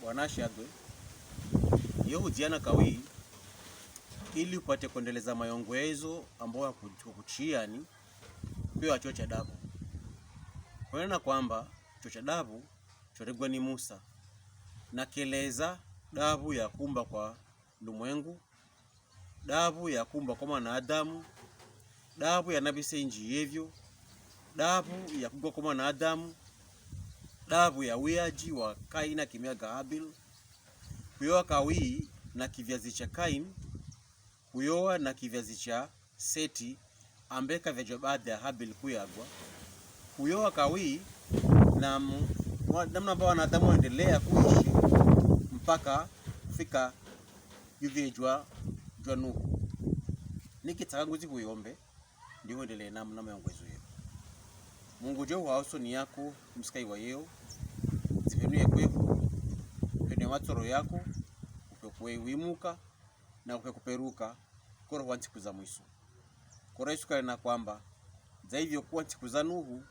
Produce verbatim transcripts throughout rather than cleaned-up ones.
Wanashagwe, iyo hudziana kawi, ili upate kwendeleza mayongwezo ambayo yaku-, yakuchiani, kuyo acho cha dabu. Kwenena kwamba, cho cha dabu, choregwa ni Musa. Na keleza dabu ya kumba kwa lumwengu, dabu ya kumba kwa mwanadamu, dabu ya nabise inji yevyo, dabu ya kugwa kwa mwanadamu, dabu ya wiyaji wa Kaina kimyaga Habil, kuyowa kawi na kivyazi cha Kain, kuyowa na kivyazi cha Seti, ambe kavyajwa baada ya Habil kuyagwa, kuyowa kawi na mu-, wa-, namna amba wanadamu waendelea kuishi mpaka kufika yuvyejwa jwa Nuhu. Nikitsaka nguzi kuyombe, ndi wendelee na, na mayongwezo yeo. Mungu jo wa usoni yako, msikayi wa yeo, zivenuye kwehu, venuye matsoro yako, upe kwe wimuka, na upe kuperuka, koro wa ntsiku za mwiso. Koro Yesu kanena kwamba, za ivyo kuwa ntsiku za Nuhu,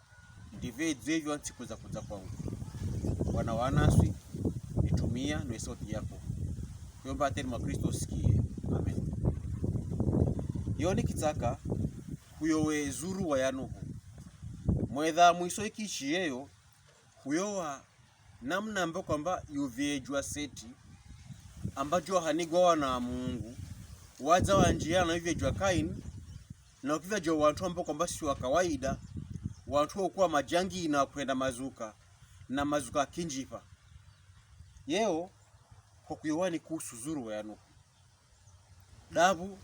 ndivyo idzo ivyo ntsiku za kudza kwangu. Bwana wa naswi, nitumia nwe sauti yako. Kuyomba ateni mwa Kristo usikie. Amen. Iyo nikitsaka, kuyowe zuru wa ya Nuhu. Mwedha mwiso ikishi yeyo, kuyowa namna amba kwamba yuvyejwa Seti, amba jo hanigwa wana wa Mungu, wadza wanjiana na yuvyejwa Kain, na ukivyajwa wantu amba kwamba si wa kawaida, wantu wokuwa majangi na kwenda mazuka, na mazuka kinjipa. Yeo, kwa kuyowa ni kuhusu zuru wa ya Nuhu. Dabu,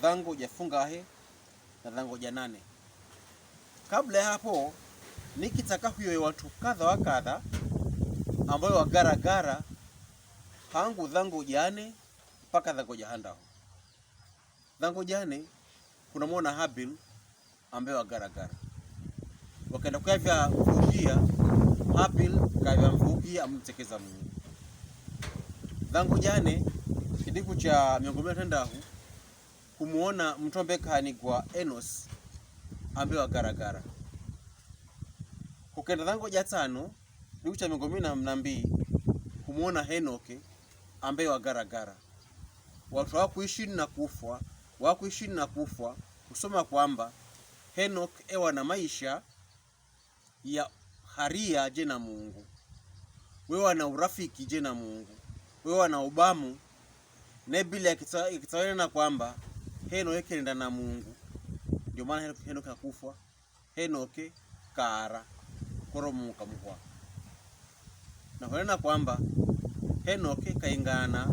dhango ja fungahe, na dhango ja nane. Kabla ya hapo, nikitsaka huyowe wantu kadha wa kadha, ambayo wagaragara, hangu dhango ja nane, mpaka dhango ja handahu. Dhango ja nane, kuna mwona Habil, ambe wagaragara. Wakenda kuyavya mvukia, Habil kavya mvukia amumtsekeza Mungu. Dhango ja nane, kidiku cha miongo mine na tandahu, kumuona mtu ambe kahanigwa Enos, ambe wagaragara. Kukenda dhango ja tsano, kidiku cha miongo mine na mbii, kumuona Henoke, ambe wagaragara. Watu wakuishi na kufwa, wakuishi na kufwa, kusoma kwamba Henok ewa na maisha ya haria je na Mungu. Wewa na urafiki je na Mungu. Wewa na ubamu. Ne Biblia ikitsa-, ikitsawanena kwamba Henok ekenenda na Mungu. Ndio maana Henok, Henok hakufwa. Henoke kaara, koro Mungu kamuhwa. Na hunena kwamba Henoke kaingana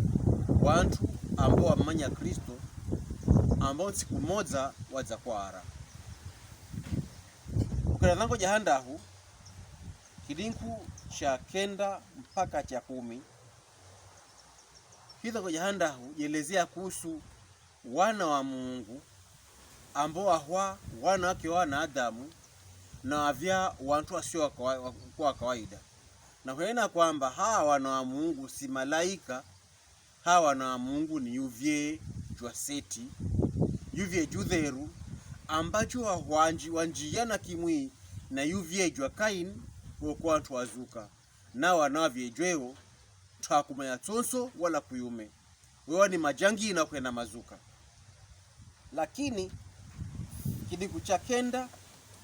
wantu ambao wamanya Kristo, ambao ntsiku moja wadza kwaara. Ukena dhango ja handahu, kidinku cha kenda mpaka cha kumi, Kidhango ja handahu jelezea kuhusu wana wa Mungu, ambao wahwa wana wake wa wanadamu, na wavya wantu wasio wa kawa-, wa, wa kawaida. Na hunena kwamba hawa wana wa Mungu si malaika, hawa wana wa Mungu ni yuvye jwa Seti, yuvye judheru, ambacho wahwanji-, wanjiana kimwi na yuvye jwa Kain, woko wantu wazuka. Na wana wavyejweo, twakumanya tsonso wala kuyume. Wewa ni majangi na kwenda mazuka. Lakini, kidiku cha kenda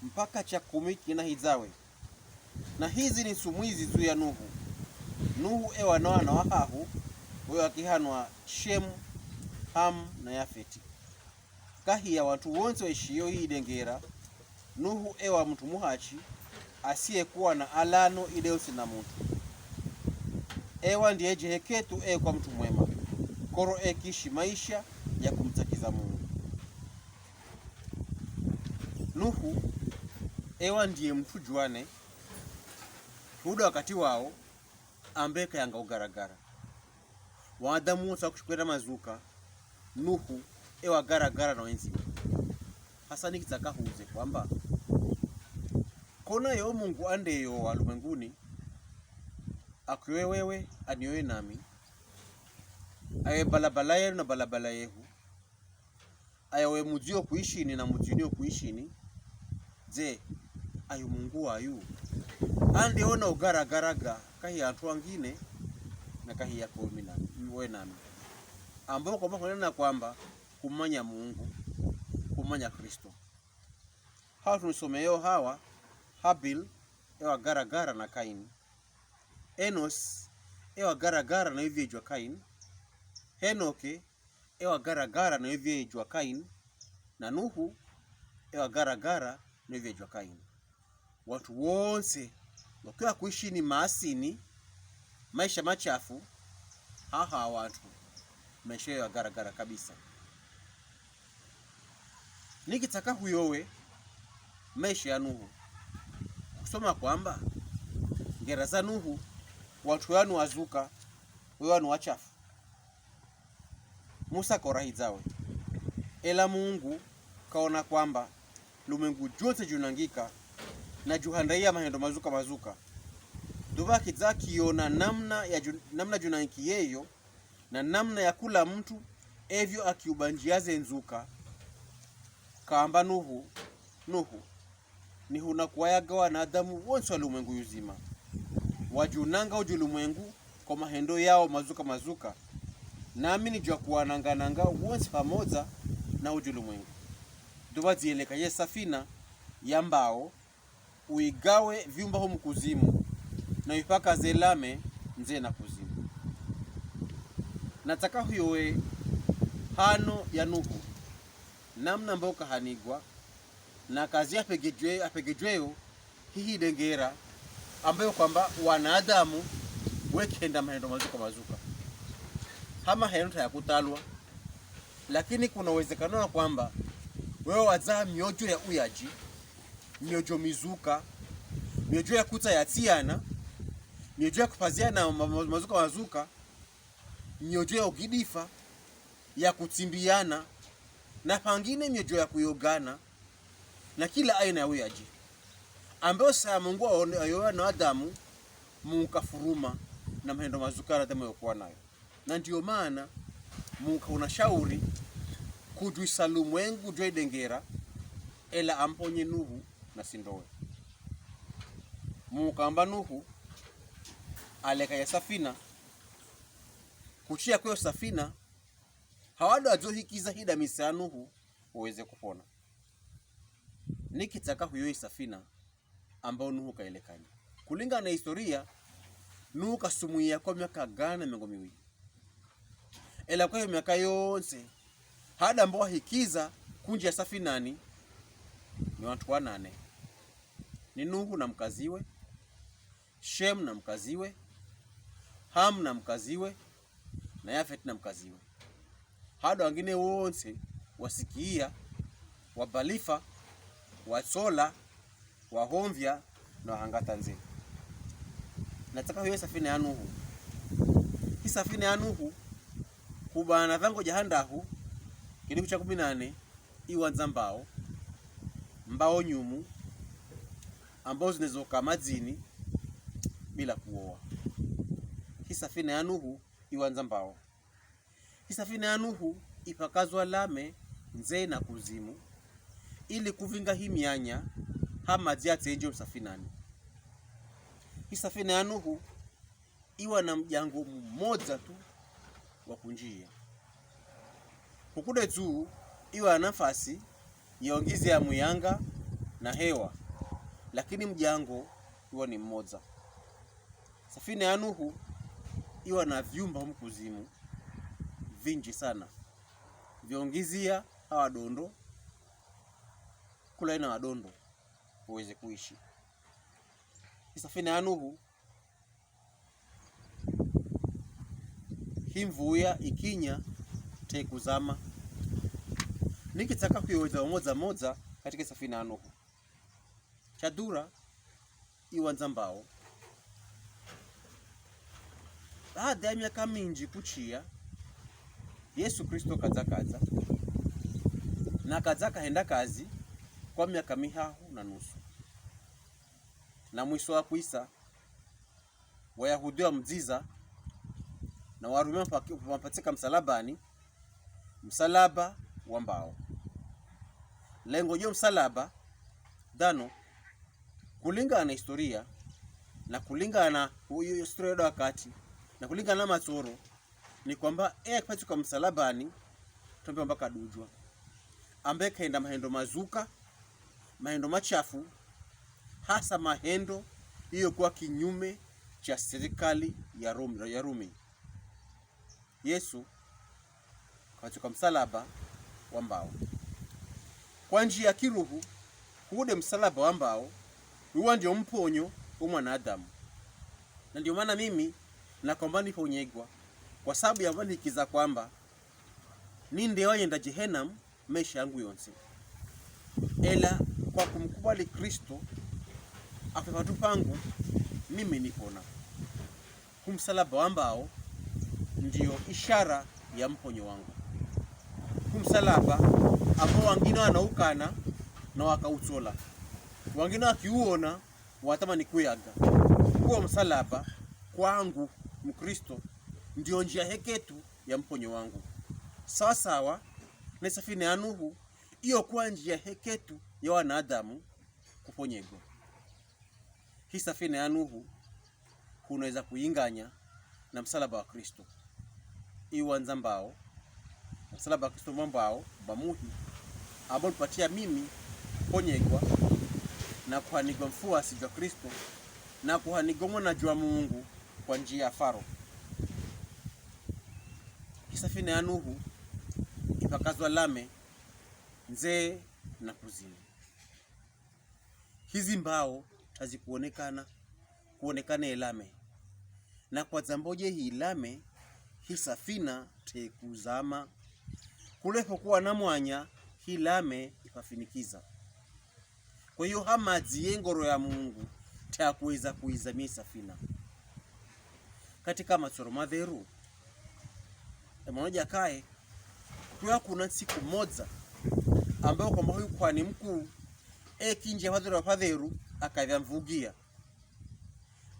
mpaka cha kumi kina hidzawe. Na hizi ni sumuizi juu ya Nuhu. Nuhu ewa na wana wahahu, wewa kihanwa Shemu, Hamu na Yafeti. Kahi ya wantu wontsi waishiyo hii dengera, Nuhu ewa mutru muhachi, asiyekuwa na alano ideusi na mutru. Ewa ndiye jeheketu ekuwa mutru mwema, koro ekishi maisha ya kumtsakiza Mungu. Nuhu ewa ndiye mutru jwane, huda wakati wao, ambe kayanga ugaragara. Wanadamu wontsi wakushikwenda mazuka, Nuhu ewa garagara na wenzi. Hasa nikitsaka huuze kwamba, kona yo Mungu andeyo wa lumwenguni, akuyowe wewe, aniyowe nami, aye balabala yenu na balabala yehu, aye we mudzio kuishini na mudzini yo kuishini, je, ayu Mungu wayu? Ande ona ugaragaraga kahi ya antu wangine, na kahiya komi na, we nami. Ambao kwamba hunena kwamba kumanya Mungu, kumanya Kristo. Hawa tunisomeyeo hawa, Habil ewagaragara na Kaini. Enos ewagaragara na ivyeijwa Kaini. Henoke ewagaragara na ivyeijwa Kaini. Na Nuhu ewagaragara na ivyeijwa Kaini. Wantru wontsi wakiwa kuishini maasini, maisha machafu, haha wantru maisha yagaragara kabisa. Nikitsaka huyowe maisha ya Nuhu, kusoma kwamba ngera za Nuhu, wantru wanu wazuka, wanu wachafu. Musa kaurahidzawe. Ela Mungu kaona kwamba lumwengu jwontsi junangika, na juhandaiya mahendo mazuka mazuka. Duvakidza kiona namna ya ju-, namna junangikiyeyo, na namna ya kula mntru, evyo akiubanjiya ze nzuka. Kaamba Nuhu, Nuhu, nihuna kuwayaga wanadamu wontsi wa lumwengu yuzima. Wajunanga uju lumwengu kwa mahendo yao mazuka mazuka. Nami nijwa kuwanangananga wontsi pamodza na uju lumwengu. Duva dzieleka ye safina ya mbao, uigawe vyumba ho mukuzimu, na uipakaze lame nze na kuzimu. Natsaka huyowe hano ya Nuhu, namna mbao kahanigwa, na kazi apegejwe-, apegejweyo hihi dengera, ambayo kwamba wanadamu wekenda mahendo mazuka mazuka. Hama heno tayakutalwa, lakini kuna uwezekano wa kwamba wewe wadzaa miojo ya uyaji, miojo mizuka, miojo ya kutsa ya tsiana, miojo ya kupaziana ma-, ma-, mazuka mazuka, miojo ya ugidifa, ya kutsimbiana, na pangine miojo ya kuyogana, na kila aina ya uyaji. Ambayo sa Mungu aone-, ayowa na Adamu, Mungu kafuruma na mahendo mazuka na Adamu yokuwa nayo. Na ndiyo maana Mungu kaona shauri kujwisa lumwengu jwa idengera, ela amponye Nuhu na sindowe. Mungu kaamba Nuhu aleka ya safina, kuchiya kweyo safina, hawado adzohikiza hida misa ya Nuhu waweze kupona. Nikitsaka huyo isafina ambao Nuhu kaelekanya. Kulingana na historia, Nuhu kasumuya kwa miaka gana miongo miwili. Ela kwa hiyo miaka yontsi, hada ambao wahikiza kunjia safinani ni wantru wanane. Ni Nuhu na mkaziwe, Shem na mkaziwe, Ham na mkaziwe, na Yafet na mkaziwe. Hado wangine wontsi wasikiya, wabalifa, watsola, wahomvya, na wahangata nze. Natsaka huyo isafina ya Nuhu. Isafina ya Nuhu, kubana vango jahandahu, kidiku cha kuminane, iwandza mbao, mbao nyumu, ambao zinezoka madzini bila kuowa. Isafina ya Nuhu iwandza mbao. Isafina ya Nuhu ipakazwa lame nze na kuzimu, ili kuvinga himyanya ha madzi atsenje msafinani. Isafina ya Nuhu iwa na mdjango mmoja tu wa kunjia. Hukude dzu iwa na nafasi ya ongizi ya muyanga na hewa, lakini mdjango iwa ni mmoja. Safina ya Nuhu iwa na vyumba ho mkuzimu vinji sana vya ongizia ha wadondo, kula ina wadondo waweze kuishi. Isafina ya Nuhu himvuya ikinya te kuzama. Nikitsaka kuyowedza mmoja mmoja katika safina ya Nuhu. Chadura iwandza mbao. Baada ya miaka minji kuchiya, Yesu Kristo kadza kadza. Na kadza kahenda kazi kwa miaka mihahu na nusu. Na mwiso wa kwisa, Wayahudi wamudziza, na Warumi wampa-, wampatsika msalabani, msalaba wa mbao. Lengo jo msalaba, dano, kulingana na historia, na kulingana na u-, u-, historia ya wakati, Na kulingana na Matsoro, ni kwamba eye akipatsikwa msalabani, tombe amba kadujwa. Ambe kaenda mahendo mazuka, mahendo machafu, hasa mahendo iyo kuwa kinyume cha serikali ya Rumi, ya Rumi. Yesu kapatsikwa msalaba wa mbao. Kwa njia ya kiruhu, hude msalaba wa mbao, uwa ndio mponyo wa mwanadamu. Na ndio maana mimi nakomba niponyegwa, kwa sababu ya kwamba nikiza kwamba, ni nde wayenda Jehenam maesha yangu yonse. Ela kwa kumkubali Kristo, afe patu pangu, mimi nipona. Hu msalaba wa mbao ndio ishara ya mponyo wangu. Hu msalaba ambao wangine wanaukana na wakautsola. Wangine wakiuona watamani kuyaga. Huo msalaba kwangu Mkristo ndio njia heketu ya mponyo wangu. Sawa sawa ne safina ya Nuhu, iyo kuwa njia heketu ya wanadamu kuponyegwa. Hi safina ya Nuhu hunaweza kuinganya na msalaba wa Kristo. Iwanza mbao, msalaba wa Kristo mwa mbao, bamuhi, abo lipatia mimi kuponyegwa na kuhanigwa mfuasi jwa Kristo na kuhanigwa mwana jwa Mungu kwa njia ya faro. Hi safina ya Nuhu ipakazwa lame nze na kuzini. Hizi mbao tazikuonekana, kuonekana elame. Na kwa zamboje hi lame, hi safina tekuzama. Kulepo kuwa na mwanya, hi lame ipafinikiza. Kwa hiyo ha madzi ye ngoro ya Mungu, takuweza kuizamia hi safina. Katika Matsoro Madheru, e mwana jakaye, kuya kuna ntsiku modza, ambayo kwamba huyu kuhani mkuu, ekinjia fadheru wa fadheru, akavya mvugia.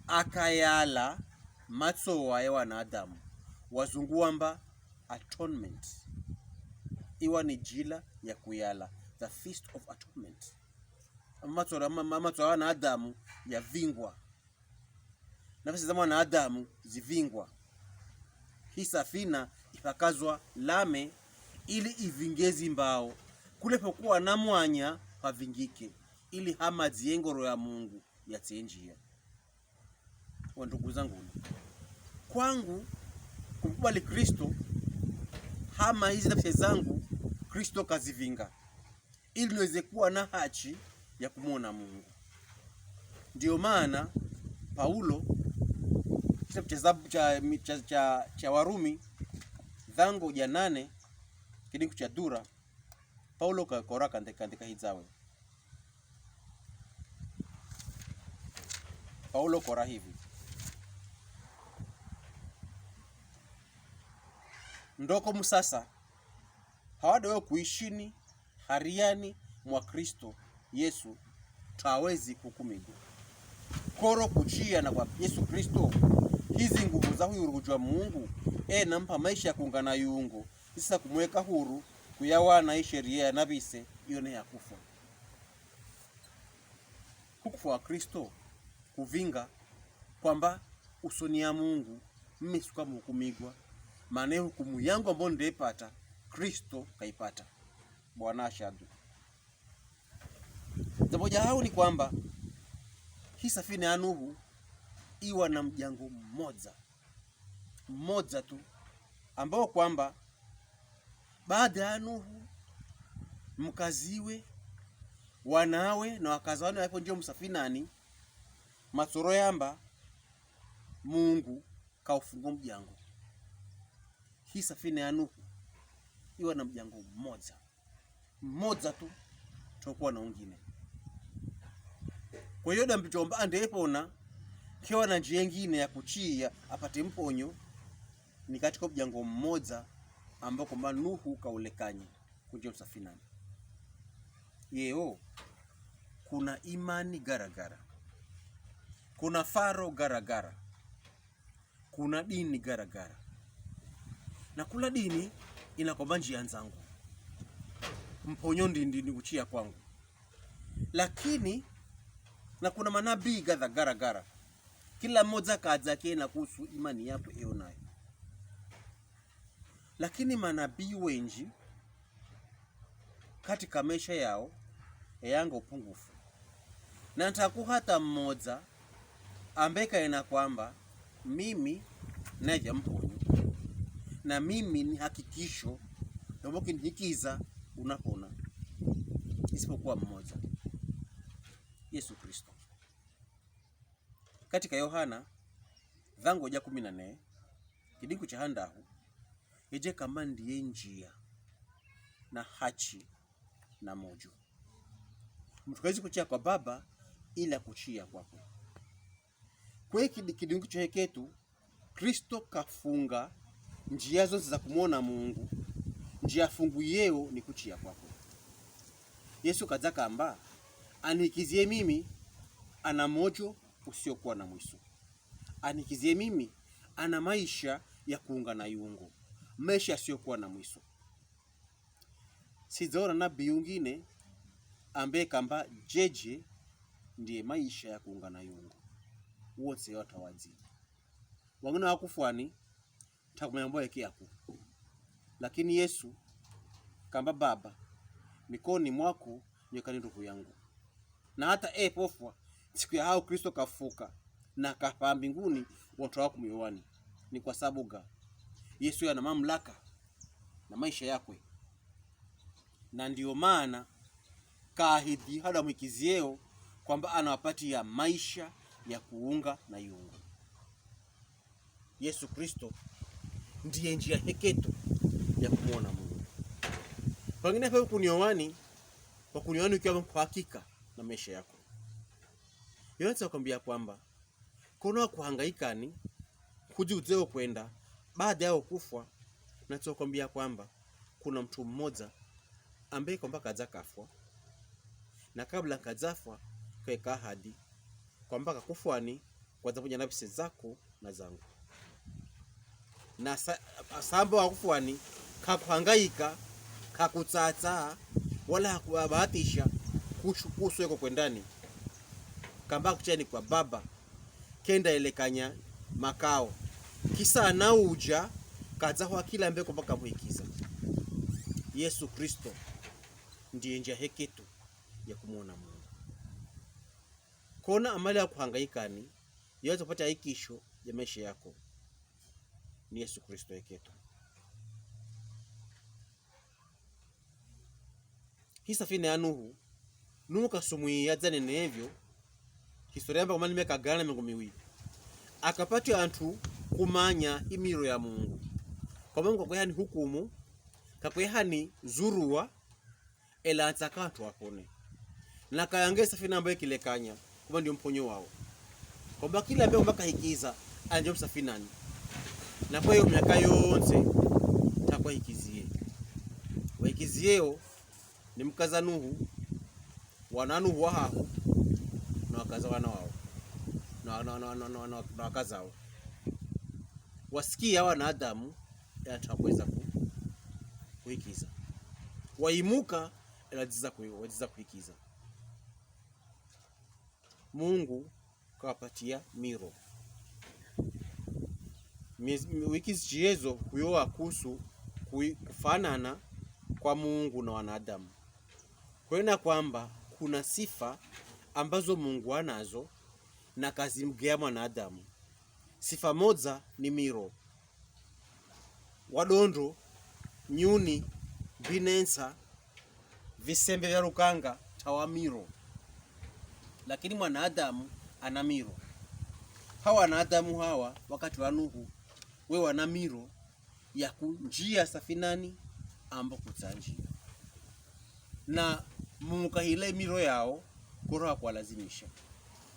Akayala matsowa ya wanadamu. Wazungu wamba atonement. Iwa ni jila ya kuyala, the Feast of Atonement. Matsowa, ma-, ma-, matsowa ya wanadamu yavingwa. Na fasi za mwanadamu zivingwa. Hi safina ipakazwa lame ili ivinge zi mbao. Kulepo kuwa na mwanya pavingike, ili ha madzi ye ngoro ya Mungu yatsenjia. Wa ndugu zangu, kwangu kumkubali Kristo, hama hizi nafsi zangu, Kristo kazivinga, ili niweze kuwa na hachi ya kumwona Mungu. Ndio maana Paulo, kitabu cha Zab-, cha, cha, cha, cha Warumi, dhango ja nane, kidingu cha dura, Paulo kakora kandika, kandika hidzawe. Paulo kora hivi: Ndoko musasa, hawade wo kuishini hariani mwa Kristo Yesu, tawezi kukumigwa. Koro kuchia na kwa Yesu Kristo, hizi nguvu za huyuru kujua Mungu, e nampa maisha ya kuungana yungu, isa kumweka huru, kuyawana i sheria ya nabise, iyo ne ya kufwa. Hukufa wa Kristo kuvinga kwamba usoni ya Mungu, mimi sikuwa muhukumigwa, maana ye hukumu yangu ambayo ndepata, Kristo kaipata. Bwana ashadu. Jambo ja hau ni kwamba hi safina ya Nuhu iwa na mjango mmoja, mmoja tu, ambao kwamba baada ya Nuhu, mkaziwe, wanawe na wakazi wane waipo njo msafinani, Matsoro yamba Mungu kaufunga mjango. Hi safina ya Nuhu iwa na mjango mmoja, mmoja tu, tokuwa na ungine. Kwa hiyo dambi jomba ande epona, kewa na njia ingine ya kuchia apate mponyo, ni katika mjango mmoja ambao kwamba Nuhu kaulekanye kunjia msafinani. Yeo, kuna imani garagara. Kuna faro garagara. Kuna dini garagara. Na kula dini inakomba njia nzangu. Mponyo ndi, ndi, ndi kuchia kwangu. Lakini, na kuna manabii gadha garagara. Kila mmoja kaja kena kuhusu imani yakwe eyo nayo. Lakini manabii wenji katika maesha yao, eyanga upungufu. Na ntakuwa hata mmoja ambaye kaena kwamba, "Mimi naja mponyi, na mimi ni hakikisho, ndombo kinihikiza unapona." Isipokuwa mmoja, Yesu Kristo. Katika Yohana, dhango ja kumi na nne, kidingu cha handahu, eje kamba ndiye njia, na hachi, na mojo. Mtu kawezi kuchia kwa Baba, ila kuchia kwakwe. Kwe kidi-, kidingu cha heketu, Kristo kafunga njia zonse za kumwona Mungu, njia fungu yeo ni kuchia kwakwe. Yesu kaja kamba, "Anihikizie mimi, ana mojo usiokuwa na mwiso. Anihikizie mimi, ana maisha ya kuunga na Yungu, maisha yasiokuwa na mwiso." Sijaona nabii ungine ambaye kamba jeje ndiye maisha ya kuunga na Yungu. Wonse watawazi. Wangine wakufwani, takumenya mbo eke yaku. Lakini Yesu kamba, "Baba, mikoni mwaku nyeka ni ndugu yangu." Na hata epofwa, siku ya hao Kristo kafuka, na kapaa mbinguni, wonto wakumyowani. Ni kwa sababu ga? Yesu yana mamlaka na maisha yakwe. Na ndio maana kaahidi hada mwikizieo kwamba anawapatia maisha ya kuunga na Yungu. Yesu Kristo ndiye njia heketu ya kumwona Mungu. Pangine pe kuniowani, kwa kuniowani ukiwa kwa hakika na maisha yako. Yohana akwambia kwamba, "Kono akuhangaikani, kuji utseo kwenda, baada ya kufwa, natsokwambia kwamba kuna mtu mmoja ambaye kwamba kaja kafwa, na kabla kajafwa, kaweka ahadi, kwamba kakufwani, kwaja pamoja na bise zako na zangu." Na sa-, samba wakufwani, kakuhangaika, kakutsatsa, wala hakubahatisha kushu-, kusweko kwendani. Kamba kucheni kwa Baba, kenda elekanya makao. Kisa anauja, kaja hwa kila mbe kwamba kamwikiza. Yesu Kristo ndiye njia heketu ya kumwona Mungu. Kona amali ya kuhangaikani, yaweza kupata ikisho ya maisha yako. Ni Yesu Kristo heketu. Hi safina ya Nuhu, Nuhu kasumwiya dzane nevyo, historia yamba kumani miaka gana mengo miwili. Akapati antu kumanya imiro ya Mungu. Kwa Mungu kakwehani hukumu, kakwehani zuruwa, ela antsaka antu apone. Na kayanga esafina amba ekilekanya, kuba ndio mponyo wao. Kwamba kila mbe kwamba kahikiza, anjo msafinani. Na kwa hiyo miaka yonse, takwa hikizie. Wahikizieo, ni mkaza Nuhu, wana Nuhu wahaho, na wakaza wana wao. Na, na, na, na, na, na, na wakazao. Wasikia wanadamu, ela takweza ku-, kuhikiza. Waimuka, ela wajiza ku-, wajiza kuhikiza. Mungu kawapatia miro. Miezi, wiki zichiezo kuyowa kuhusu kui-, kufanana kwa Mungu na wanadamu. Kwena kwamba kuna sifa ambazo Mungu anazo na kazimgea mwanadamu. Sifa moja ni miro. Wadondo, nyuni, binensa, visembe vya lukanga, tawa miro. Lakini mwanadamu ana miro. Hawa wanadamu hawa, wakati wa Nuhu, we wana miro ya kunjia safinani, ambo kutsanjia. Na Mungu kahile miro yao, koro hakuwalazimisha.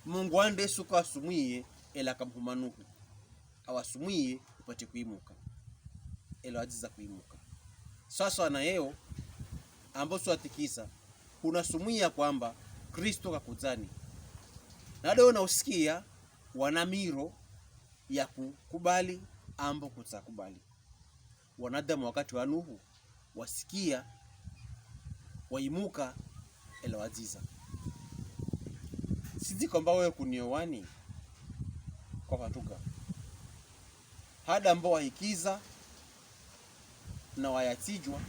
Mungu ande suka asumwiye, ela kamhuma Nuhu. Awasumwiye upate kuimuka. Ela wajiza kuimuka. Sasa na yeo, ambo swatikisa, kunasumwiya kwamba Kristo kakudzani. Nado na usikia, wana miro ya kukubali, ambo kutsakubali. Wanadamu wakati wa Nuhu, wasikia, waimuka, ela wajiza. Sidi kwamba wewe kuniowani, kwa pvatuga. Hada mbo wahikiza na wayatijwa,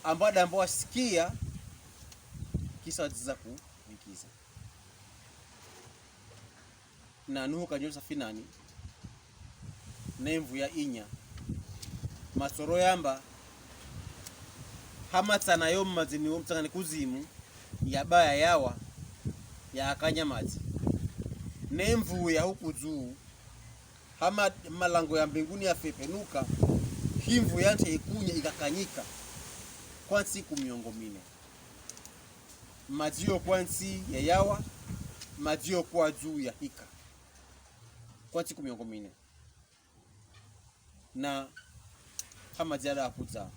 amba hada mbo wasikia, kisa wadziza kuhikiza. Na Nuhu kanjia safinani, ne mvu ya inya. Masoro yamba, hamatsana yo mmadzi ni wo mtsangani kuzimu, yabaya yawa, yaakanya madzi. Ne mvu ya huku dzuu, hama malango ya mbinguni yafepenuka, hi mvu yantse ikunya ikakanyika kwa ntsiku miongo mine. Madzi yo kwa ntsi yayawa, madzi yo kwa dzuu yahika kwa ntsiku miongo mine. Na hamadzi ada akudza,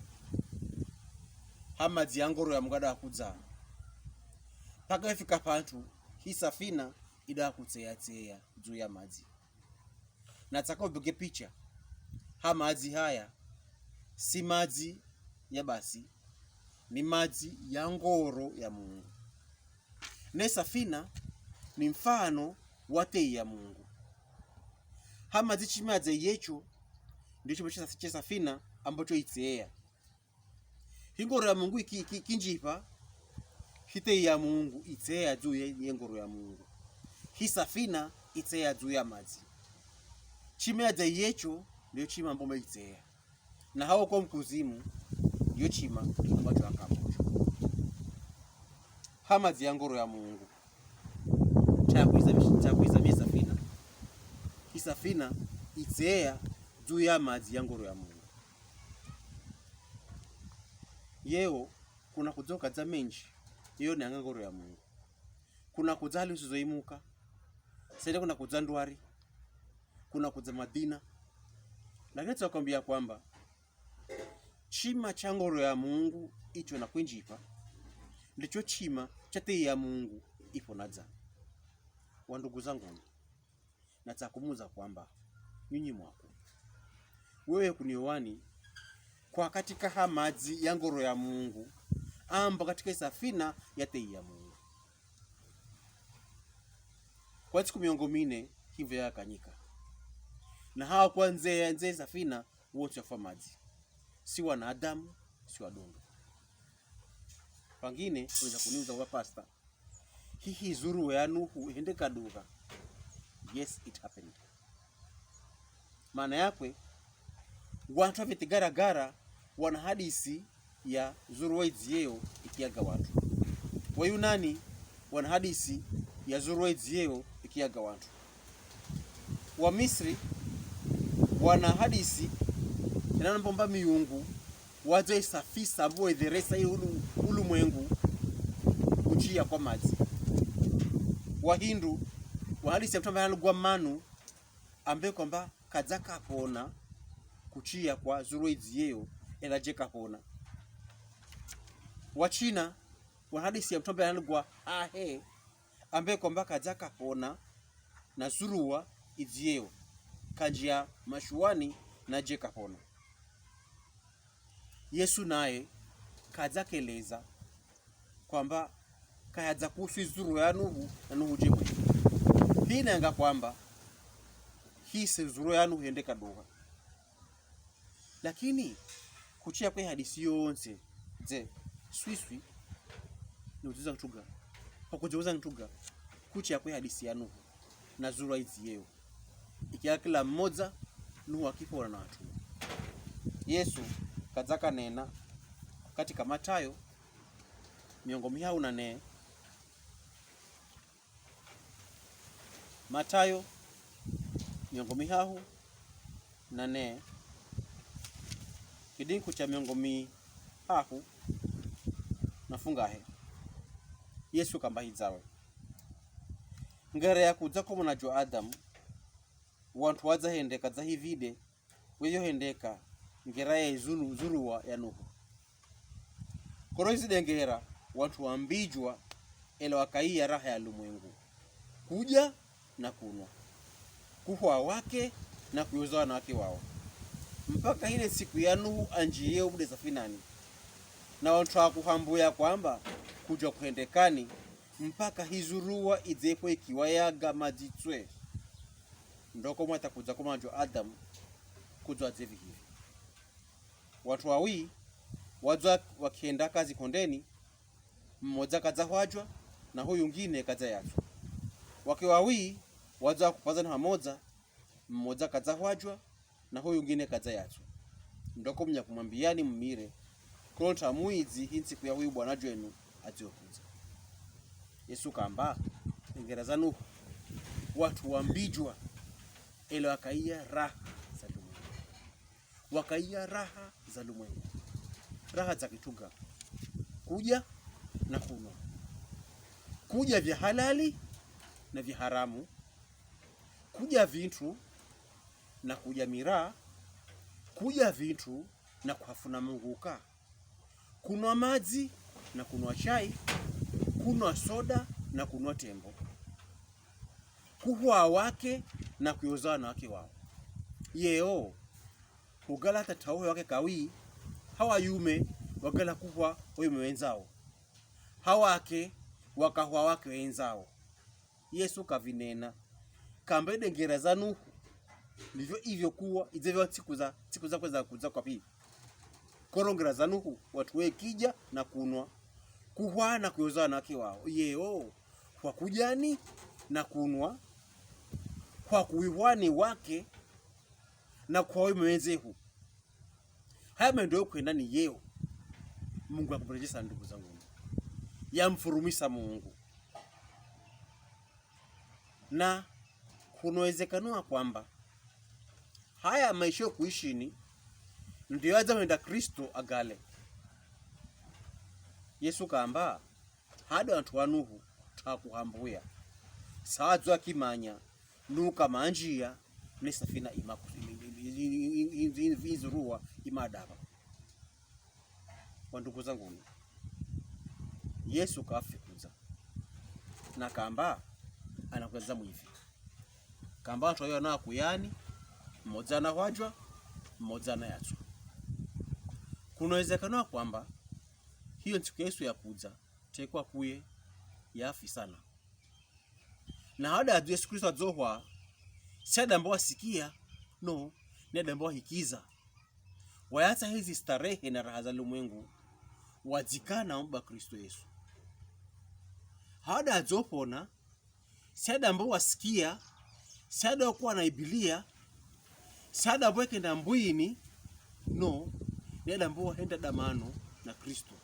hamadzi ya ngoro ya Mungu ada akudza, mpaka ifika pantu hi safina ida akutseyatseya dzuu ya madzi. Natsaka ubeke picha, hamadzi haya si madzi ya basi, ni madzi ya ngoro ya Mungu. Ne safina ni mfano wa tei ya Mungu. Hamadzi chima yadza iyecho, ndicho chima cha, cha safina ambacho itseya. Hi ngoro ya Mungu iki, iki, ikinjipa, hi tei ya Mungu itseya dzuu ye, ye ngoro ya Mungu. Hi safina itseya dzuu ya madzi. Chima yadza iyecho, ndiyo chima ambo itseya. Na hawo kwa mkuzimu, ndiyo chima ambacho akamocho. Hamadzi ya ngoro ya Mungu. Chakwiza, chakwiza mi safina. Hi safina itseya dzuu ya madzi ya ngoro ya Mungu. Yeo, kuna kudza ukadza menji, yeo nanga ngoro ya Mungu. Kuna kudza hali usizo imuka, sende kuna kudza ndwari, kuna kudza madina. Lakini tsakwambia kwamba chima cha ngoro ya Mungu icho na kwinjipa, ndicho chima cha tei ya Mungu iponadza. Wandugu zangu, natsakumudza kwamba, nyinyi mwaku, wewe kuniowani, kwa katika hamadzi ya ngoro ya Mungu, amba katika isafina ya tei ya Mungu. Kwa ntsiku miongo mine, hi mvu yakanyika. Na hawa kwa nze, nze safina, wontsi wafwa madzi. Si wanadamu, si wadondo. Pangine, unaweza kuniuza, wa pastor, hihi zuruwa ya Nuhu ihende kaduka? Yes, it happened. Maana yakwe, wantru wafiti garagara wana hadisi ya zuruwa idzieo ikiaga wantru. Wayunani wana hadisi ya zuruwa idzieo ikiaga wantru. Wamisri wana hadisi ena nambomba miungu wadza isafisa mbo edheresa i ulu, ulumwengu kuchia kwa madzi. Wahindu wana hadisi ya mtru ambaye analugwa manu, ambe kwamba kadza kapona kuchia kwa zuruwa idzieo, ela je kapona. Wachina wana hadisi ya mtru ambaye analugwa He He, ambe kwamba kadza kapona na zuruwa idzieo, kanjia mashuani na je kapona. Yesu naye kadza keleza kwamba kayadza kuhusu izuruwa ya Nuhu na Nuhu je mwenye. Hi nanga kwamba hi si zuruwa ya Nuhu ihende kaduka. Lakini kuchia kwe hadisi yontsi, dze swiswi ni udziza ntuga, pakudze uza ntuga, kuchia kwe hadisi ya Nuhu na zuruwa idzieo, ikia kila mmodza Nuhu akipona na wantru. Yesu kadza kanena katika Matayo miongo mihau na ne, Matayo miongo mihau na ne, kidingu cha miongo mihau na fungahe. Yesu kamba hidzawe, ngera ya kudza kwa mwana jo Adamu, wantru wadza hendeka dza hivide, weyo hendeka ngera ya izulu, zuruwa ya Nuhu. Koro izide ngera, wantru wambijwa, ela wakaiya raha ya lumwengu, kuja na kunwa, kuhwa wake na kuyoza wanawake wawo, mpaka hile siku ya Nuhu anjiye ubude safinani. Na wantru akuhambuya kwamba kuja kuhendekani mpaka hizuruwa idzepo ikiwa yaga madzi tswe. Ndoko mwatakudza ko mwanjo Adamu, kudzwa dzevi hivi. Watu wawi wadzwa wakenda kazi kondeni, mmoja kadza hwajwa, na huyu ngine kadza yatswa. Wake wawi wadzwa kupazana hamoja, mmoja kadza hwajwa, na huyu ngine kadza yatswa. Ndoko mnyakumwambiyani mumire, kulonta mwidzi hi ntsiku ya huyu Bwana jwenu adzio kudza. Yesu kamba, engera za Nuhu, watu wambijwa, elo akaiya raha za lumwengu. Wakaiya raha za lumwengu. Raha za kituga? Kuja na kunwa. Kuja vya halali na vya haramu. Kuja vintu na kuja miraa. Kuja vintu na kuhafuna munguka. Kunwa madzi na kunwa chai. Kunwa soda na kunwa tembo. Kuhwa wake na kuyoza wanawake wao. Yeo, hugala tata uhe wake kawi, hawa yume wagala kuhwa oyume wenzao. Hawake wakahwa wake wenzao. Yesu kavinena, kamba edengera za Nuhu, nivyo ivyo kuwa, idzevyo ntsiku za, ntsiku za kweza kudza kwa pili. Korongera za Nuhu, watu wekija na kunwa, kuhwa na kuyoza wanawake wao. Yeo, hwa kujani na kunwa, hwa kuwihwani wake, na kuhwa oyume wenzehu. Haya mendo yokwenda ni yeo. Mungu yakuperejesa, ndugu zangu. Yamfurumisa Mungu. Na kuna uwezekano wa kwamba haya maisha yokuishini ndio yadza hwenda Kristo agale. Yesu kamba, hada wantu wa Nuhu takuhambuya. Sadzwa kimanya, nuka manjia, ne safina ima ku-, i-, i-, izuruwa imadaba. Wandugu zangu, Yesu kafikudza. Na kamba, anakweza mwivi. Kamba wantu wayo na kuyani, mmoja na hwajwa, mmoja na yatswa. Kuna uwezekano wa kwamba hiyo ntsiku Yesu yakudza, tekwa kuye yafi sana. Na hada Yesu Kristo adzohwa, si ada amba wasikia, no, ni ada amba wahikiza. Wayatsa hizi starehe na raha za lumwengu, wadzikana omba Kristo Yesu. Hada adzopona, si ada amba wasikia, si ada okuwa na Biblia, si ada amba wekenda mbwini, no, ni ada amba wahenda damano na Kristo.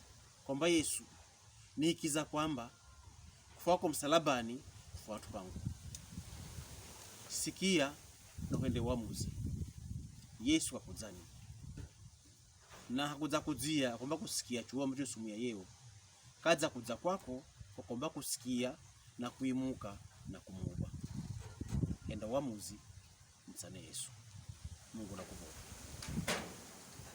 Kwamba Yesu, nikiza kwamba kufa kwako msalabani, kufa watu pangu. Sikia, na hwende wamuzi. Yesu hakudzani. Na hakudza kudzia, kwamba kusikia chuo mtu sumuya yeo. Kadza kudza kwako, kwa kwamba kusikia, na kuimuka, na kumuba. Henda wamuzi, mtsane Yesu. Mungu nakubo.